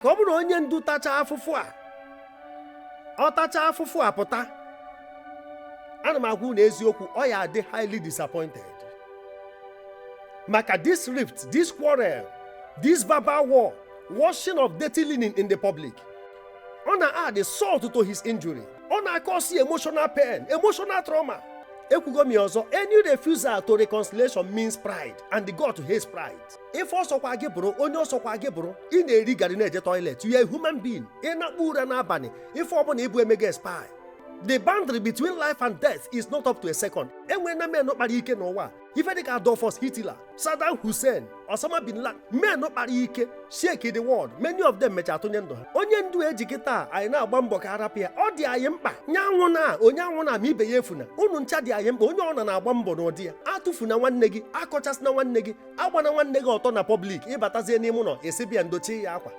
Ka ọ bụrụ onye ndu tacha afụfụ a, ọ tacha afụfụ a pụta, ana m agwa unu eziokwu, ọ ya adị highly disappointed maka this rift, this quarrel, this verbal war, washing of dirty linen in the public. Ọ na-add salt to his injury. Ọ na-acause emotional pain, emotional trauma. Ekwugo m ya ọzọ, any refusal to reconciliation means pride, and the God hates pride. Ife ọsọkwa gị bụrụ onye, ọsọkwa gị bụrụ ị na-eri garị na-eje toilet, you are a human being. Ị na-akpụ ụra n'abalị, ife ọbụla ịbụ emego expire. The boundary between life and death is not up to a second. Enwere na men kpara ike n'ụwa, ife dịka Adolfus Hitler, Saddam Hussein, Osama bin Laden, men kpara ike shake the world. Many of them mechaa tụnye ndụ ha. Onye ndu eji kịta anyị na-agba mbọ ka arapụ ya, ọ dị anyị mkpa. Nye anwụ na onye anwụ na ama ibe ya efuna unu ncha dị anyị mkpa. Onye ọ na na-agba mbọ n'ụdị ya, atụfuna nwanne gị, akọchasịna nwanne gị, agbana nwanne gị ọtọ na public. Ịbatazie n'ime ụlọ, esi bịa ndochi ya akwa.